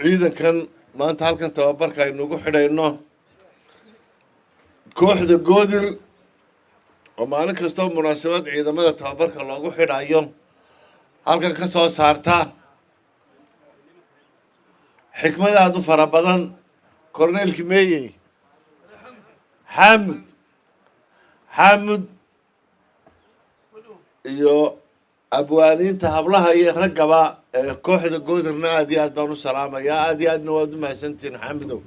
Ciidankan maanta halkan tababarka aynugu xidhayno, kooxda Goodir, oo maalin kastoo munaasabad ciidamada tababarka loogu xidhayo halkan ka soo saarta xikmad aada u fara badan. Korneylki meeyey, Xaamud, Xaamud iyo abwaaniinta hablaha iyo raggaba ee kooxda Goodirna aad iyo aad baan u salaamayaa, aad iyo aadna waad u mahadsantihiin. Xaamidow,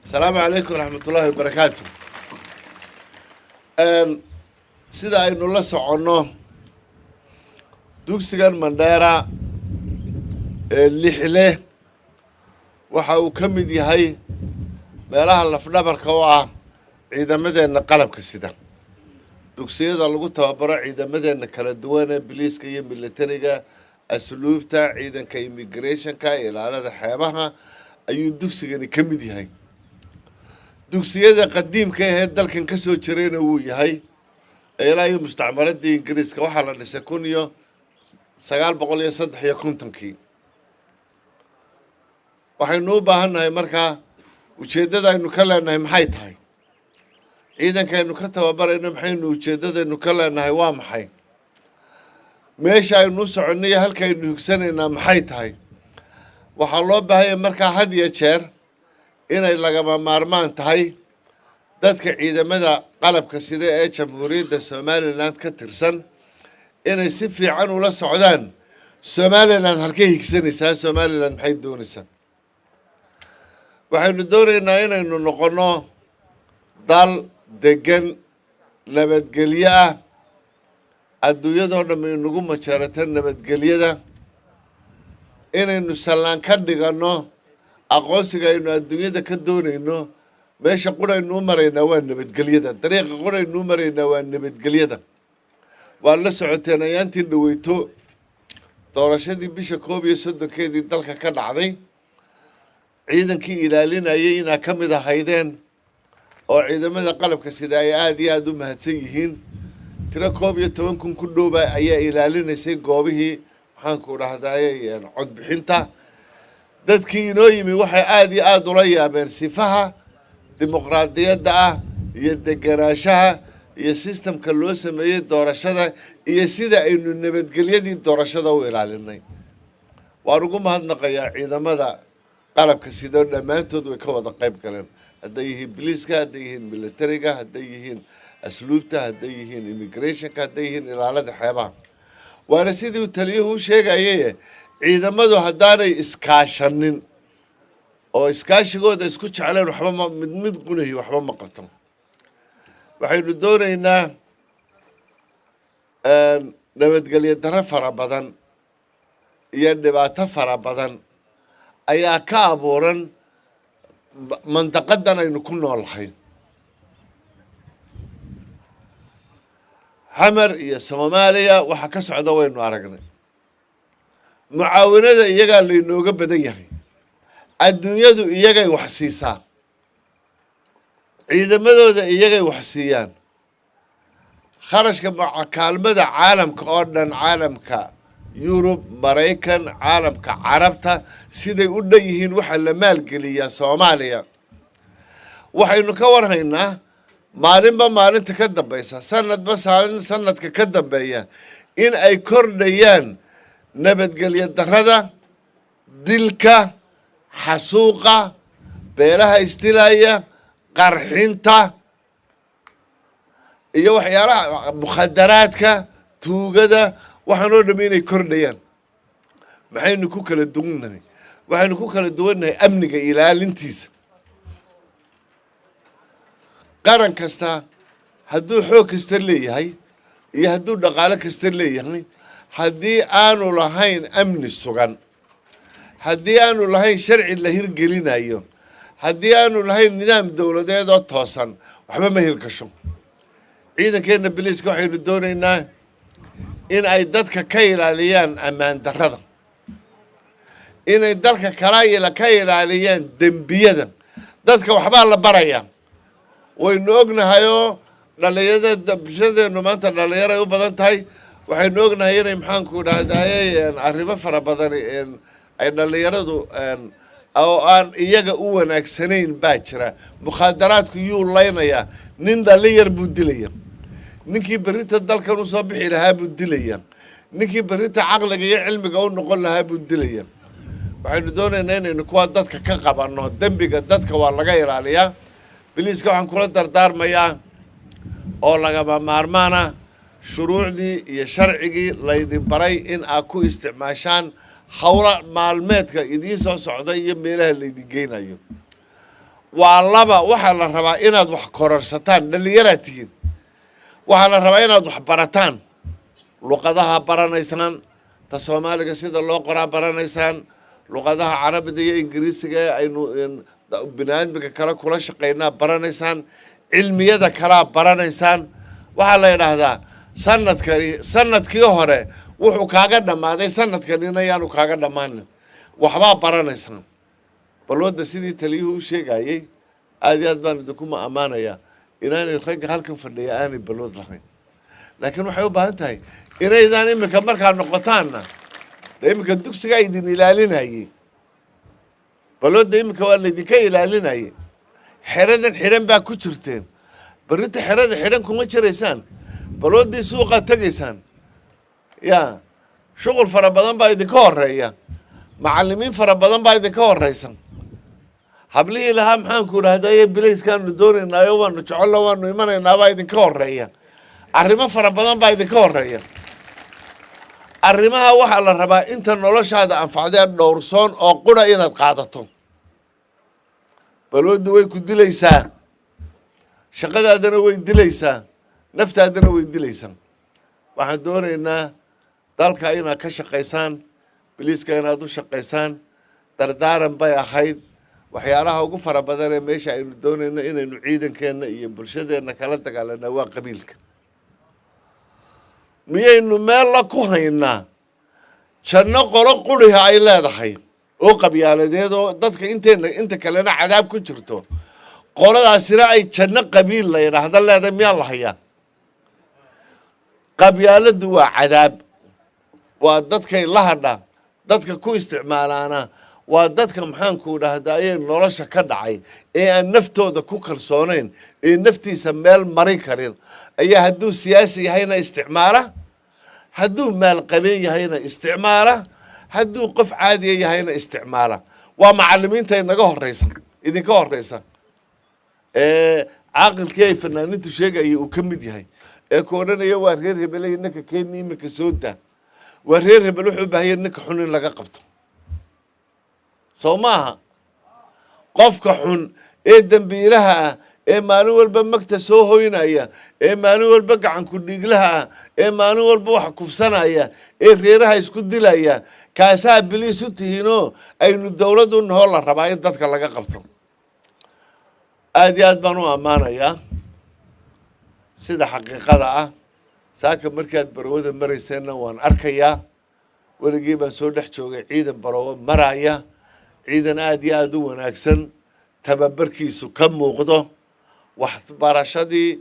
asalaamu calaykum waraxmatullaahi wabarakaatu. Sida aynu la soconno, dugsigan Mandheera ee Lixle waxa uu ka mid yahay meelaha lafdhabarka u ah ciidamadeenna qalabka sida, dugsiyada lagu tababaro ciidamadeenna kala duwan ee biliiska iyo militariga, asluubta, ciidanka immigrationka, ilaalada xeebaha ayuu dugsigani ka mid yahay. Dugsiyada qadiimka ahee dalkan ka soo jirayna wuu yahay ilaa iyo mustacmaradii Ingiriiska. Waxaa la dhisay 1953-kii. Waxaynu u baahan nahay markaa, ujeeddada aynu ka leenahay maxay tahay? Ciidankaynu ka tababarayno maxaynu ujeeddadaynu ka leenahay? Waa maxay meesha aynu u soconno iyo halkaaynu higsanaynaa maxay tahay? Waxaa loo baahanya markaa had iyo jeer inay lagama maarmaan tahay dadka ciidamada qalabka sida ee Jamhuuriyadda Somaliland ka tirsan inay si fiican ula socdaan Somaliland halkay higsanaysaa, Somaliland maxay doonaysaa. Waxaynu doonaynaa inaynu noqonno dal degan, nabadgelyo ah, adduunyadoo dhamm inagu majeerato nabadgelyada, inaynu sallaan ka dhiganno aqoonsiga aynu adduunyada ka doonayno. Meesha quraynuu maraynaa waa nabadgelyada, dariiqa quraynuu maraynaa waa nabadgelyada. Waad la socoteen ayaantii dhaweyto doorashadii bisha 31-keedii dalka ka dhacday, ciidankii ilaalinayay inaa ka mid ahaydeen oo ciidamada qalabka sida ay aada iyo aada u mahadsan yihiin. Tiro 11,000 ku dhowba ayaa ilaalinaysay goobihii, maxaanku dhahdaayey, codbixinta. Dadkii inoo yimi waxay aada iyo aada ula yaabeen sifaha dimuqraadiyadda ah iyo degenaanshaha iyo sistamka loo sameeyey doorashada iyo sida aynu nabadgelyadii doorashada u ilaalinay. Waan ugu mahadnaqayaa ciidamada qalabka sidoo dhammaantood way ka wada qayb galeen, hadday yihiin biliiska, hadday yihiin militariga, hadday yihiin asluubta, hadday yihiin immigrationka, hadday yihiin ilaalada xeebaha. Waana sidii uu taliyuhu u sheegayaye, ciidamadu haddaanay iskaashanin oo iskaashigooda isku jecleen, waxba ma mid mid qunahi waxba ma qabto. Waxaynu doonaynaa nabadgelyo darro fara badan iyo dhibaato fara badan ayaa ka abuuran mandaqadan aynu ku noolahay. Xamar iyo Soomaaliya waxa ka socda waynu aragnay. Mucaawinada iyagaa laynooga badan yahay, adduunyadu iyagay wax siisaa, ciidamadooda iyagay wax siiyaan, kharashka kaalmada caalamka oo dhan, caalamka Yurub, Maraykan, caalamka Carabta, siday u dhan yihiin waxaa la maalgeliyaa Soomaaliya. Waxaynu ka warhaynaa maalinba maalinta ka dambaysa, sanadba sanadka ka dambeeya, in ay kordhayaan nabadgelyo darrada, dilka, xasuuqa, beelaha istilaya, qarxinta iyo waxyaalaha mukhadaraadka, tuugada, waxaan oo dhami inay kordhayaan. Maxaynu ku kala duwannahay? Waxaynu ku kala duwannahay amniga ilaalintiisa. Qaran kasta hadduu xoog kasta leeyahay iyo hadduu dhaqaalo kasta leeyahay, haddii aanu lahayn amni sugan, haddii aanu lahayn sharci la hirgelinayo, haddii aanu lahayn nidaam dowladeed oo toosan, waxba ma hirgasho. Ciidankeenna biliiska waxaynu doonaynaa in ay dadka ka ilaaliyaan ammaan darrada, inay dalka kala ka ilaaliyaan dembiyada. Dadka waxbaa la barayaa, waynu ognahayoo dhalinyarada bulshadeennu maanta dhallinyaray u badan tahay. Waxaynu ognahay inay, maxaanku dhahdaye, arrimo fara badan ay dhallinyaradu Oo aan iyaga u wanaagsanayn baa jira. Mukhaadaraadku yuu laynayaa? Nin dhallin yar buu dilaya, ninkii berrita dalkan usoo bixi lahaa buu dilaya, ninkii berrita caqliga iyo cilmiga u noqon lahaa buu dilaya. Waxaynu doonaynaa inaynu kuwaa dadka ka qabanno. Dembiga dadka waa laga ilaaliyaa. Biliiska waxaan kula dardaarmayaa oo lagama maarmaana shuruucdii iyo sharcigii laydin baray in aad ku isticmaashaan howla maalmeedka idiin soo socda iyo meelaha laydin geynayo. Waa laba, waxaa la rabaa inaad wax kororsataan. Dhallinyaraad tihiin, waxaa la rabaa inaad wax barataan. Luqadaha baranaysaan, ta Soomaaliga sida loo qoraa baranaysaan, luqadaha Carabida iyo Ingiriisiga ee aynu bini aadmiga kale kula shaqaynaa baranaysaan, cilmiyada kalaa baranaysaan. Waxaa la yidhaahdaa, sanadkani sanadkii hore wuxuu kaaga dhammaaday, sanadkanina yaanu kaaga dhammaanin. Waxbaa baranaysaan. Balwadda, sidii taliyuhu u sheegayey, aad iyo aad baan idinkuma ammaanayaa inaanay ragga halkan fadhiya aanay balwad lahayn, laakiin waxay u baahan tahay inaydaan iminka markaa noqotaanna. De iminka dugsigaa idin ilaalinayey, balwadda iminka waa laydinka ilaalinayey. Xeradan xidhan baa ku jirteen, berrita xerada xidhan kuma jiraysaan, balwaddii suuqaad tegaysaan. Ya shuqul fara badan baa idinka horeeya, macallimiin fara badan baa idinka horeysa. Hablihii lahaa, maxaanku idhahdaye, bilayskaanu doonaynaayo, waanu jecello, waanu imanaynaa, baa idinka horeeya. Arrimo fara badan baa idinka horeeya. Arrimaha waxaa la rabaa inta noloshaada anfacdee dhowrsoon oo qura inaad qaadato. Balwaddu way ku dilaysaa, shaqadaadana way dilaysaa, naftaadana way dilaysaa. Waxaan doonaynaa dalka inaad ka shaqaysaan, biliiska inaad u shaqaysaan. Dardaaran bay ahayd. Waxyaalaha ugu fara badan ee meesha aynu doonayno inaynu ciidankeenna iyo bulshadeenna kala dagaalanaa waa qabiilka. Miyaynu meel la ku haynaa janno qolo quriha ay leedahay oo qabyaaladeed, oo dadka inteena inta kalena cadaab ku jirto, qoladaasina ay janno qabiil la yidhaahdo leedahay? Miyaa la hayaa? Qabyaaladdu waa cadaab, waa dadkay la hadha. Dadka ku isticmaalaana waa dadka, maxaanku dhahdaye, nolosha ka dhacay ee aan naftooda ku kalsoonayn, ee naftiisa meel marin karin ayaa, hadduu siyaasi yahayna isticmaala, hadduu maalqabeen yahayna isticmaala, hadduu qof caadiya yahayna isticmaala. Waa macalimiinta inaga horeysa, idinka horeysa, ee caaqilkii ay fanaaniintu sheegaya uu ka mid yahay, ee ku odhanaya, "Waa reer hebeley, ninka keeni iminka soo daa." Waa reer hebel, wuxuu u baahanya ninka xun in laga qabto. Soo maaha? Qofka xun ee dembiilaha ah, ee maalin walba magta soo hoynaya, ee maalin walba gacanku dhiiglaha ah, ee maalin walba wax kufsanaya, ee reeraha isku dilaya, kaasaa biliis u tihiinoo aynu dowlad u nahoo la rabaa in dadka laga qabto. Aad iyo aad baan u ammaanayaa. Sida xaqiiqada ah, saaka markaad barwada marayseenna waan arkayaa. Weligii baan soo dhex joogay ciidan baroowo maraya, ciidan aad iyo aada u wanaagsan, tababarkiisu ka muuqdo, waxbarashadii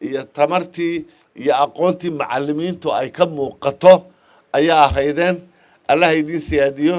iyo tamartii iyo aqoontii macallimiintu ay ka muuqato ayaa ahaydeen. Allah idiin siyaadiyo.